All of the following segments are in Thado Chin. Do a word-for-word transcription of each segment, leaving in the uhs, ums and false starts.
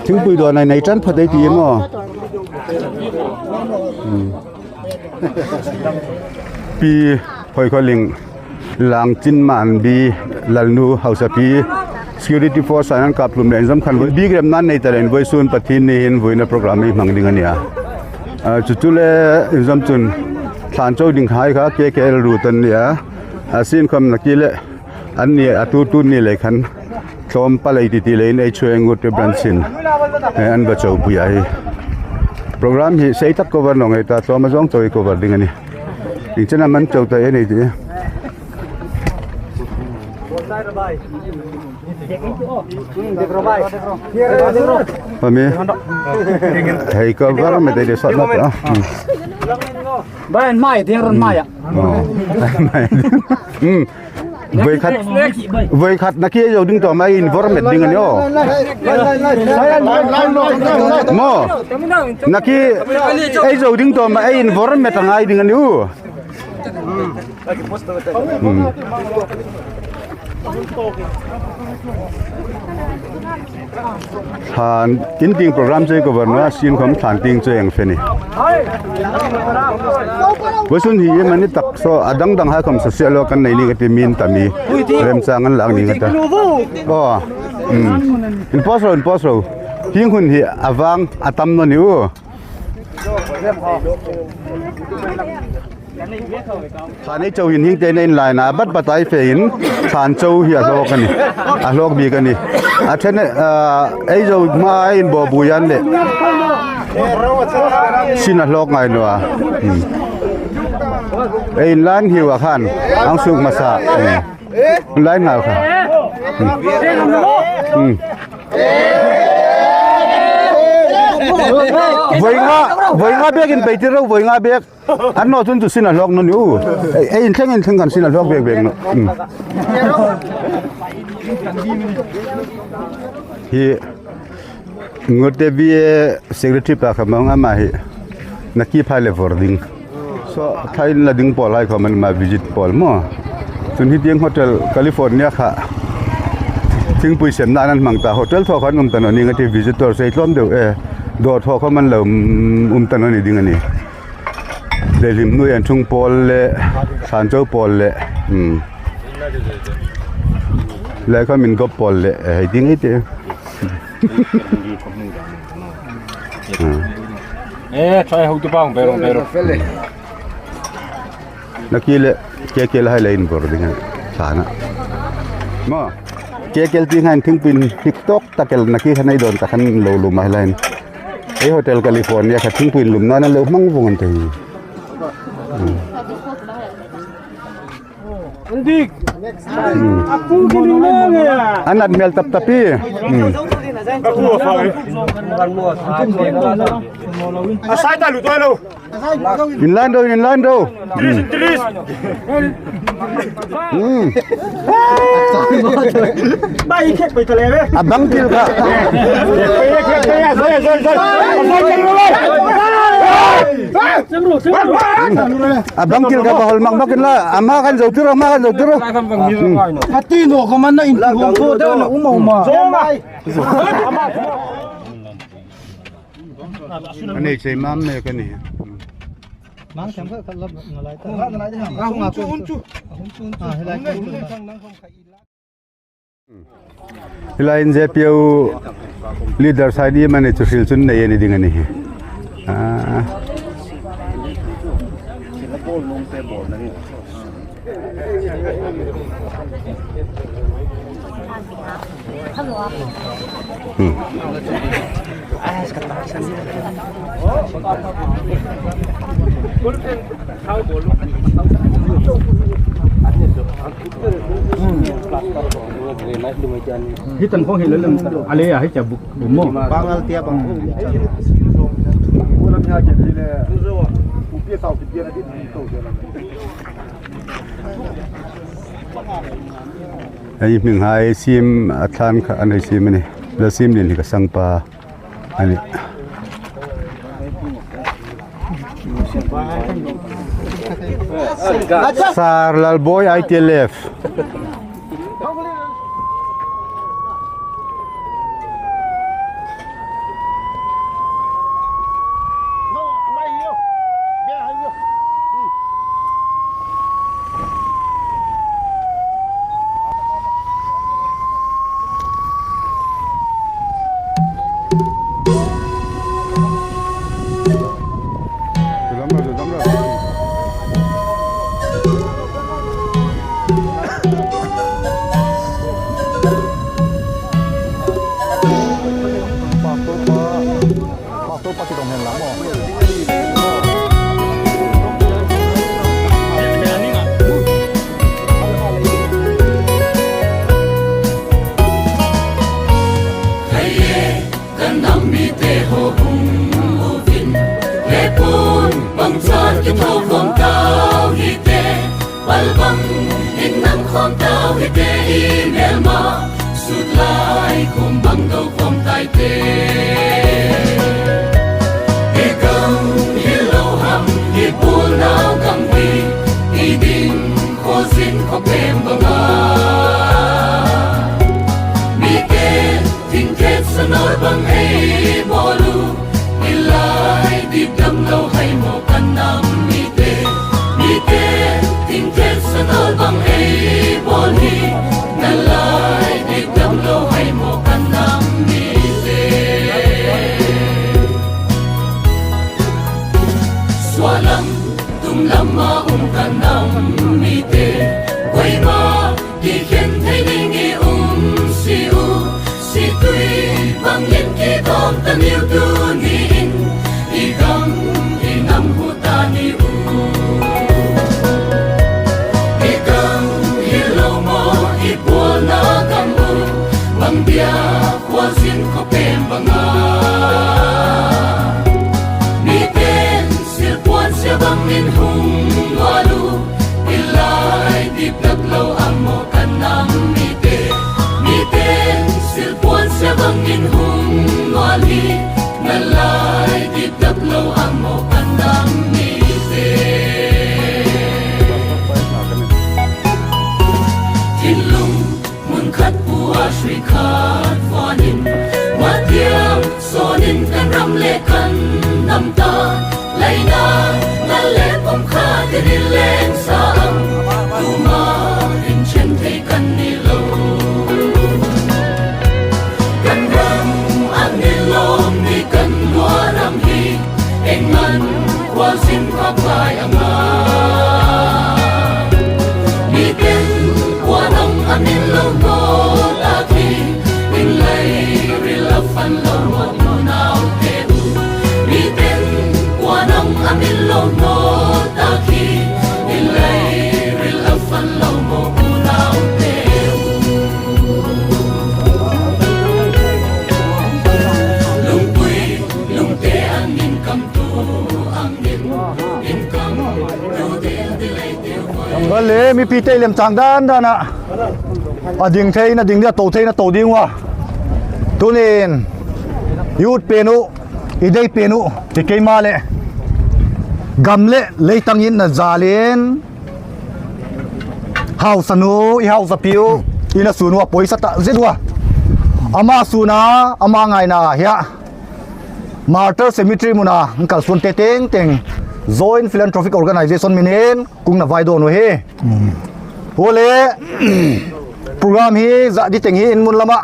Thingpui don nei nei chan phat ei ti mo. Hmm. Pi Hoikholing, Langchin Manbi, Lalnu Hausapi, Security Force anan kaplum le injam khan voi. Bi grem nan nei talen voi sun Pathen ni hin voina program hi mang ding ania. A, chu chu le injam chun thlan chou ding hai kha K K L ru tan nia. A sin kham na ki le an ni a tu tu ni le khan. Tlom palei titi le in ei chue ngut te branch in. Eh, an va chou pui ahi. Program hi sei tak cover nong ei ta tlom a jong chou ei cover ding ani. Ding chena man chou ta ei nei ti. Pami. Hei cover me te de sot na ta. Hmm. Bai mai, dia ron mai a. Oh. Hmm. Voi khat, voi khat na ki ei jou ding to ma ei environment ding ani o. Mo. Na ki ei jou ding to ma ei environment a ngai ding ani u. Hmm. Thlan in ting program chei ko van na sin kham thlan ting chei ang fe ni. Voisun hi mani tak so adang dang ha kham sa sia lo kan nei ni ka ti min ta mi. Remchang an lang ni ka ta. Oh. Hmm. In pos ro, in pos ro. Hing hun hi avang atam no ni u. Thlan ei chou hin hing te nei in lai na bat bat ai fe in thlan chou hi a hlok ani. A hlok bi ka ni. A then, ah, ei jou ma ei in bo bu yan le. Sin a hlok ngai no a. Hmm. Ei in lan hi wa khan. Ang suk masa. Hmm. Lai ngal kha. Hmm. Hmm. Voi nga, voi nga bek in pei ti ro, voi nga bek. An no tun tu sin a hlok no ni u. Ei, ei, in thleng, in thleng kan sin a hlok bek bek no. Hmm. Hi Ngute B A secretary pa kha mang ama hi. Na ki phai le vor ding. So, thai in la ding pol lai kho man ma visit pol mo. Tun hi tiang hotel California kha. Thingpui sem na nan mang ta hotel tho khan um ta no ni nga ti visitor sei tlom deu e. Do tho kho man lo um, um ta no ni ding ani. Le lim nu yan chung pol le, san chou pol le. Hmm. Le kha min gop pol le, eh, ding ite. Hmm. Eh, try how to bang, pero, pero. Na ki le, K K L hai le in bor ding, sana. Mo, K K L ti ngan thingpui TikTok ta kel na ki khan ei don ta khan lo lo mai line. Ei hotel California kha thingpui lum na na lo mang vong an te. Hmm. Andik. Hmm. Aku kini mana ya? Anat mel tap tapi. Hmm. Aku apa? Asai ta lu tu lo. Inland do, inland do. Tris, tris. Hmm. Bai kek bai tale be. Abang kil ka. Abang kil ka bahol mak mak la. Ama kan jauh tiro, ama kan jauh tiro. Hati no ko man na in ko ko da na uma uma. Ani sei mam me kani. Mang them kha khat lap nalai ta. Nalai ta. Ah, hung chu, hung chu. Hung chu, hung chu. Ah, hilai. Hilai in J P U leader sai di mane chu sil chun nei ni ding ani. Ah. Hmm. Hitan khong hi lelem ta. Ale ya hi cha bu mo. Bangal tia bang. Ulam ya ke le. Upi sau ki dia na di to dia. Ei hming hai sim a thlan kha an ei sim ani. La sim din hi ka sangpa ani. Sar Lalboi I T L F. Pastor pa, Pastor pa kidong hen lang mo. Ka nam mite ho hung uvin, lepun bangchan kitho khom tau hite, pal bang in nam khom tau hite, i melma sut lai khum bang do khom taite. I gam hilou ham, i pulnau gam hi, i ding khozin kho pem banga. Mite Thingthet sanol bang ei bol u, i lai dip dam lou hai mo ka nam mite. Mite, thingthet sanol bang ei bol hi, na lai dip dam lou hai mo ka nam mite. Sualam, tunglam a um ka nam mite, koima kikhen thei ding i um si u, situi bang in kidom ta niu tuni in, i gam i nam hu ta ni u. I gam hilou mo, i pualna gam u, bang dia khua zin kho pem banga. Miten silpuan sia bang in hung ngol u, i lai dip dak lou a mo ka nam mite. Miten silpuan sia bang in hung ngol hi, na lai dip dak lou a mo ka nam mite. Thinlung mun khat pua sui khat vuan in, matiang son in kan ram le kan nam ta. Laina na le pum khat in i leng sa ang, tuma in chen thei kan ni lou. Kan ram a ni lom ni kan lua ram hi, England khua zin kha pai anga. Miten khua nang a min lou mo ta khi, in lai ril a fan lou mo nau te u. Miten khua nang a min lou mo ta khi, in lai ril a fan lou mo nau te u. Lungpui Lungte angin kamtu angin, in kamtu dil dil ei tiu voi. Vale, mipi te lem chang dan dan a. A ding thei na ding dia, to thei na to ding uva. Tunin, i ut pen u, i dei pen u, i keima le. Gam le leitang in na jalin. Haosa nu, i haosa pi u, i na sun uva poisa ta zet uva. Ama sun a, ama ngaina hia. Martyr Cemetery muna, kalsuan te teng teng. Joint Philanthropic Organization minin, kung na vai don u hi. Hole, program hi, za di teng hi, in mun lama.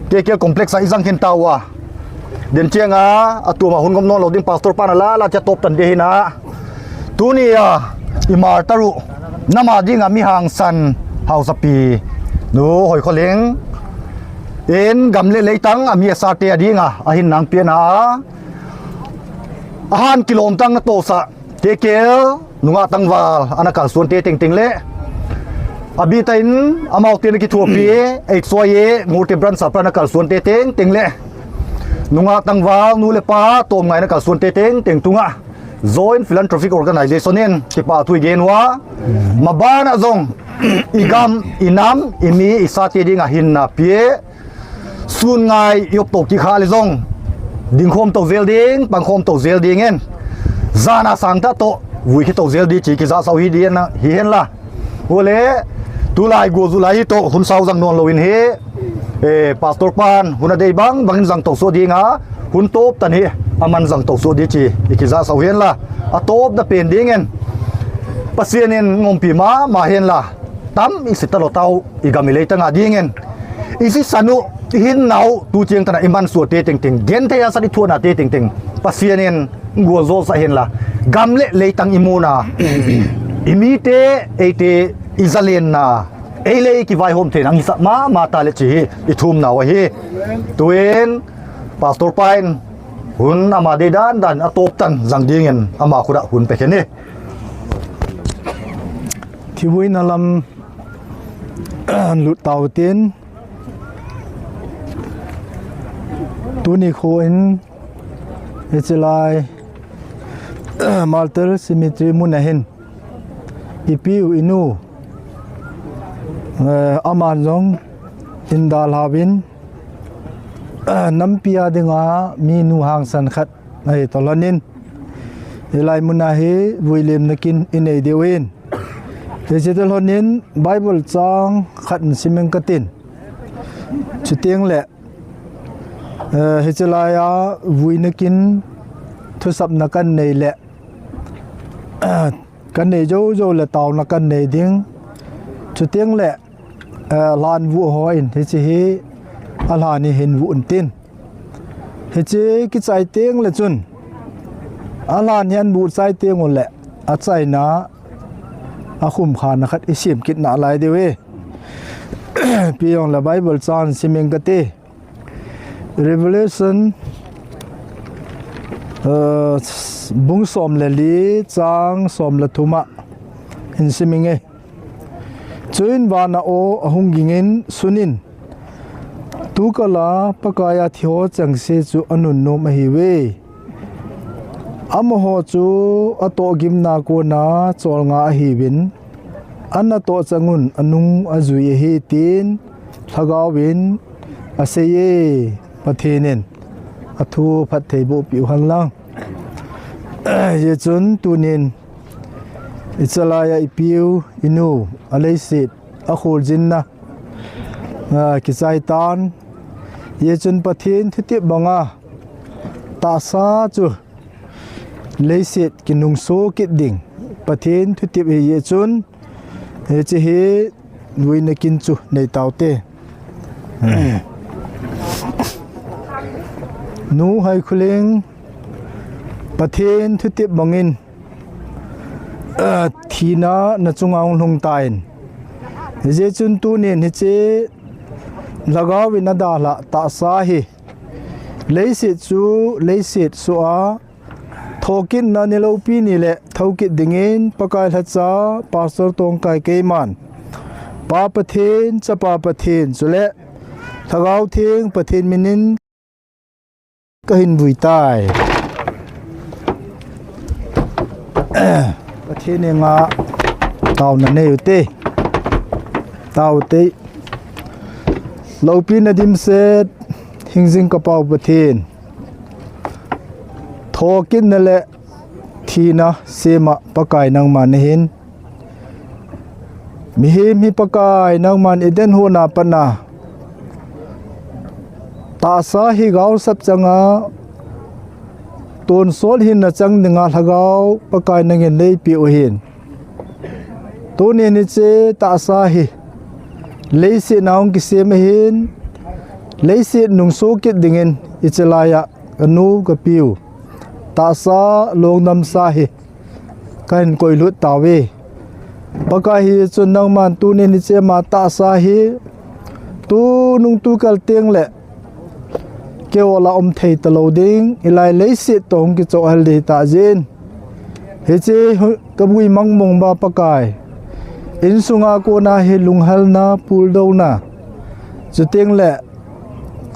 K K L Complex a i zang khin ta uva. Den chiang a, a tuma hun gom non lou ding pastor pa na la, la chia top tan de hi na. Tuni a, i martyr u, nama ding a mi hangsan haosa pi. Nu, hoi kho leng. In gam le leitang a mi a sa te a ding a, a hin nang pia na. A han kilom tang na to sa. K K L, nunga tangval, ana kalsuan te teng teng le. A bi ta in, amau te na kithuapi, H Y A, Ngurte Branch a pra na kalsuan te teng teng le. Nunga tangval, nu le pa, tom ngai na kalsuan te teng teng tunga. Joint Philanthropic Organization in, kipa thui gen uva. Mabana zong, i gam, i nam, i mi, i sa te ding a hin na pia. Sun ngai i op to kikha le zong. Ding khom to zel ding, pang khom to zel ding en. Zana sang ta to, vui khi to zel di chi kiza sau hi di en na, hi hen la. Hole, tulai gu zu lai hi to, hun sau zang non lou in hi. Eh, pastor pan, hun a dei bang, bang in zang to so ding a. Hun top tan hi, aman zang to so di chi, i kiza sau hi hen la. A top da pen ding en. Pasian in ngompi ma, ma hen la. Tam i si ta lo tau. I gam i leitang a ding in. I sisan u, i hinnau, tu chiang tana i mansuah te teng teng. Genthei a sat i thuahna te teng teng. Pasian in gualzo sa hen la. Gam le leitang i muna. I mite, eite, i zalenna. eile kivaihom theina ahi sah mama ta le chi hi i thumna u ahi. Tuin Pastor Pain hun ama dei dan dan a top tan jang dingin ama khut a hun pe khen e. Thivuina lam lut tau tin, tuni khu in hiche lai Martyr Cemetery mun a hin ipiu inu, eh, aman jong in dalhauvin, eh, nampi a dinga minu hangsan khat ahi toh lhonin, hilai mun a hi vuilimna kin i nei diu in. Hiche toh lhonin Bible chang khat in sim ing katin. Chuteng le, eh, hiche lai a vuina kin thusapna kan nei le, kan nei jou jou le taona kan nei ding. Chuteng le, eh, lhan vuh ho in hiche hi a lhan hi hin vuh in tin. Hiche kichai teng le chun a lhan hi an vuh chai teng u le a chaina a khum khana khat i sim kit nalai diu e. Ipi jong le Bible chang sim ing kati. Revelation, uh, bung som le li, chang som le thum a hin sim inge. Chuin van a aw ahung ging in, sun in, tukal a Pakai a thi ho chengse chu anunnom ahiuve. Amaho chu atohgimna kona cholngah ahiuvin, anatoh chang un anung ajui ahi, tin Lhagao in asei e. Pathen in athu phattheiboh piu hen lang. Hijeh chun tunin i chalai a ipiu inu a leiset a kholjinna, a, kichai tan. Hijeh chun Pathen thutep banga tahsa chu leiset kinungso kit ding Pathen thutep ahi jeh chun, hiche hi vuina kin chu nei tau te. Nu Haikhuling, Pathen thutep bangin, ah, thina na chunga hung lhung tan. Hijeh chun tunin hiche Lhagao in adalhah tahsa hi leiset chu leiset soh a, thokitna ni loupi ni le thokit dingin Pakai lhacha Pastor Tongkai keiman Pa Pathen, Chapa Pathen, chule Lhagao Theng Pathen minin kahin vui tai. Pathen henga taona nei u te. Tao te. Loupina dimset hingjing ka Pau Pathen, thokitna le thina sema Pakai nangma nahin. Mihem hi Pakai nangman Eden hon a pat a tahsa hi gaosap changa tonsot hinna chang dinga Lhagao Pakai nangin neipeh u ahin. Tunin hiche tahsa hi leiset a hung kisem ahin, leiset nungso kit dingin hiche laiya kanu kapiu tahsa longdamsa hi kahin koilut tauve. Pakai, hichun nangman tunin hiche ama tahsa hi tunung tukal teng le keiho lah a um thei talou ding, hilai leiset toh hung kichoh hel ding hitah jeh in, hiche hu-, ka vui mangmong ba Pakai, insunga kona hi lunghalna, puldouna, chuteng le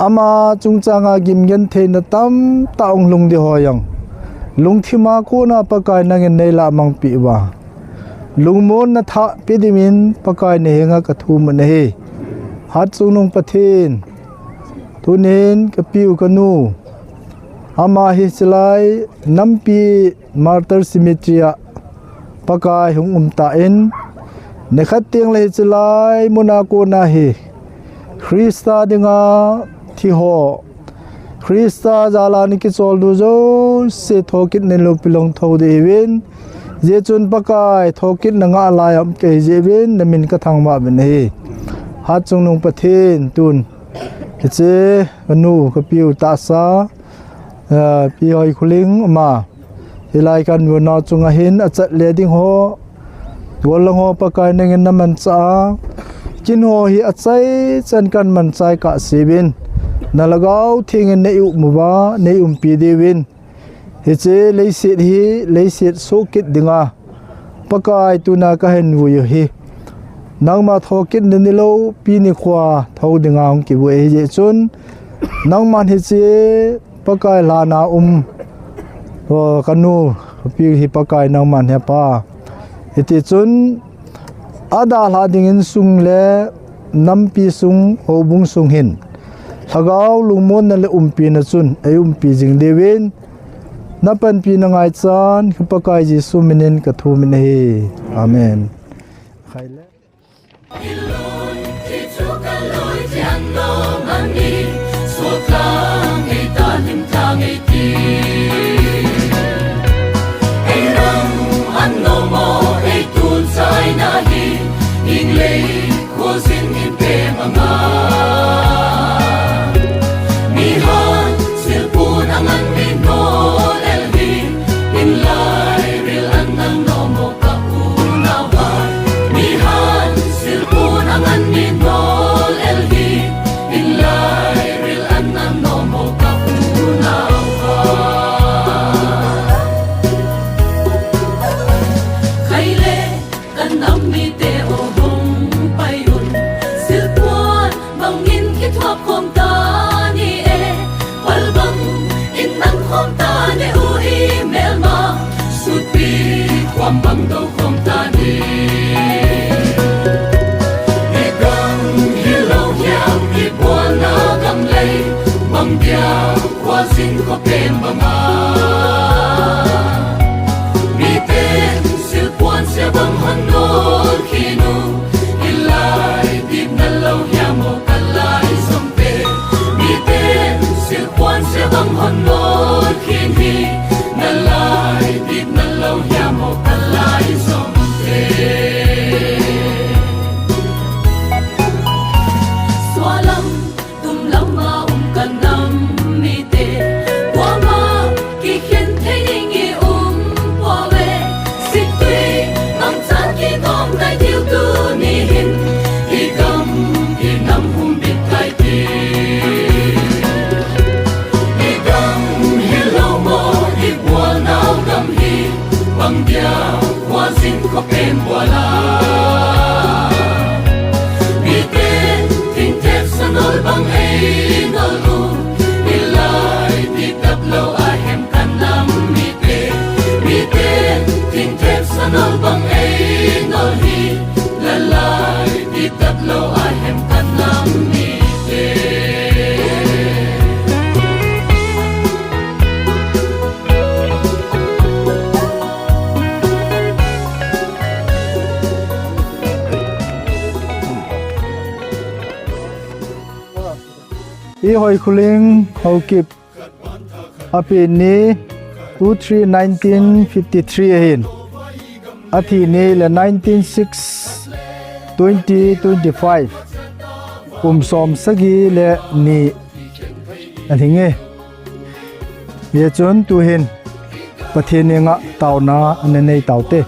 ama chungchanga gimgentheina tamtah hung lhung ding ho jong, lungthima kona Pakai nangin neilah mangpeh uva, lungmonna thah pe dingin Pakai nahenga kathum u ahi. Hatchungnung Pathen, tunin kapiu kanu, ama hi hiche lai nampi Martyr Cemetery a Pakai hung um tan, nikhat teng le hiche lai muna kona hi Christa dinga thi ho, Christa jala ana kicholdo jouse thokitna loupi long thou ding ahiuvin, hijeh chun Pakai, thokitna ngah laiya um kahi jeh uvin namin kathangvah uvin ahi. Hatchungnung Pathen, tun hiche kanu kapiu tahsa, eh, Pi Haikhuling ama, hilai ka nu nao chunga hin achat le ding ho, gollang ho Pakai nangin namanchah a, Kin ho hi achaichan kaman chai kahseuvin, na Lhagao Theng in nei um uva, nei umpi diuvin, hiche leiset hi leiset soh kit dinga Pakai tuna kahin vui u hi, nangma thokit na niloupi nikho thou dinga hung kivui ahi jeh chun, nangman hiche Pakai lhana um, o, kanu, kapi hi Pakai nangman hepa. Hiti chun, adalhah ding insung le nampi sung, houbung sung hin Lhagao lungmonna le umpina chun eiumpi jing diuvin, na panpina ngaichan, Pakai Jesu minin kathumin ahi. Amen. I Hoikhuling Haokip, apen ni two three nineteen fifty three ahin, athi ni le nineteen six twenty twenty five, kum som sagi le ni alhinge. Hijeh chun tuhin Pathen henga taona ana nei taute.